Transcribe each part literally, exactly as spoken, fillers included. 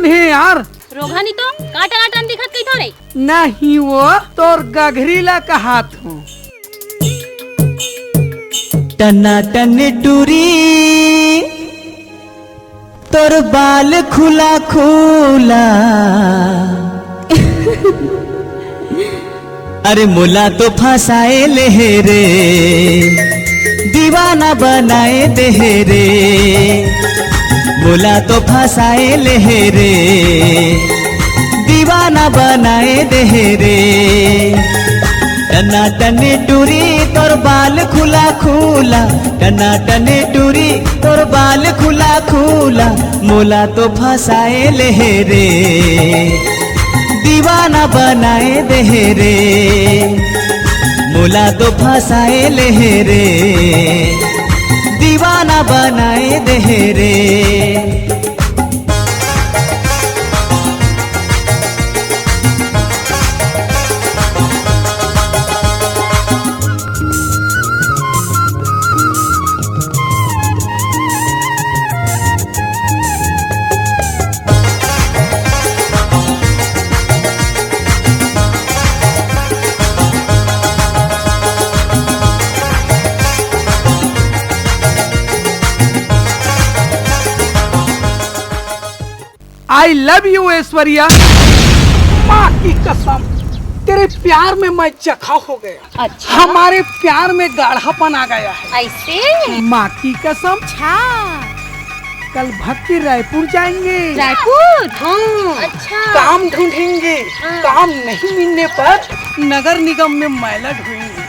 हे यार। रोगहा नहीं तो का टनाटन दिखत कही थोड़े। नहीं वो तोर गघरी ला कहात हूँ। टनाटन टूरी तोर बाल खुला खुला। अरे मोला तो फंसाए ले हे रे, दीवाना बनाए दे हे रे। मोला तो फंसाए ले हे रे, दीवाना बनाए दे हे रे। टना टनी टूरी तोर बाल खुला खुला, टना टनी टूरी तोर बाल खुला खुला। मोला तो फंसाए ले हे रे, दीवाना बनाए दे हे रे। मोला तो फंसाए ले हे रे, दीवाना बनाए दे हे रे। I love you Aishwarya. माँ की कसम, तेरे प्यार में मैं जखा हो गया। अच्छा। हमारे प्यार में गाढ़ापन आ गया है। ऐसे? माँ की कसम। अच्छा। कल भक्ति रायपुर जाएंगे। रायपुर? हाँ। अच्छा। काम ढूंढेंगे। हाँ। काम नहीं मिलने पर नगर निगम में मैला ढोएंगे।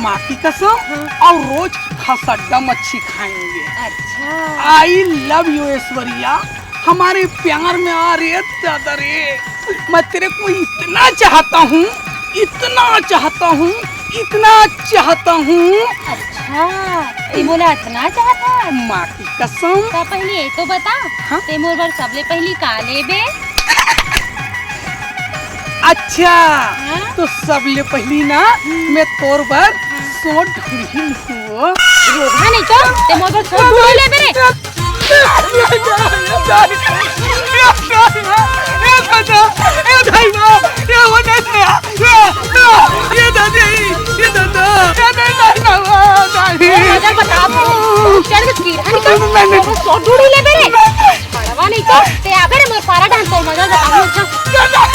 माँ की कसम। हाँ। और रोज खसड्डा मच्छी खाएंगे। अच्छा। I love you Aishwarya. हमारे प्यार में आ रे दादा रे, मैं तेरे को इतना चाहता हूँ, इतना चाहता हूँ, इतना चाहता हूँ। अच्छा, ते मोला इतना चाहता है? माँ की कसम। तो पहले ये तो बता, हाँ? ते मोर बर सबले पहली का लेबे? अच्छा, हाँ? तो सबले पहली ना, हम्म। मैं तोर बर हाँ। सोट ढूंढी लूँ। रोगहा नहीं तो, ते मोर बर सोट ढूंढी लेबे रे। मजा बता, चल के कीड़ा निकल, मोर बर सोट ढूंढी लेबे रे। बड़वा नहीं तो, ते आबे रे मोर पारा डांस, तोर मजा बता।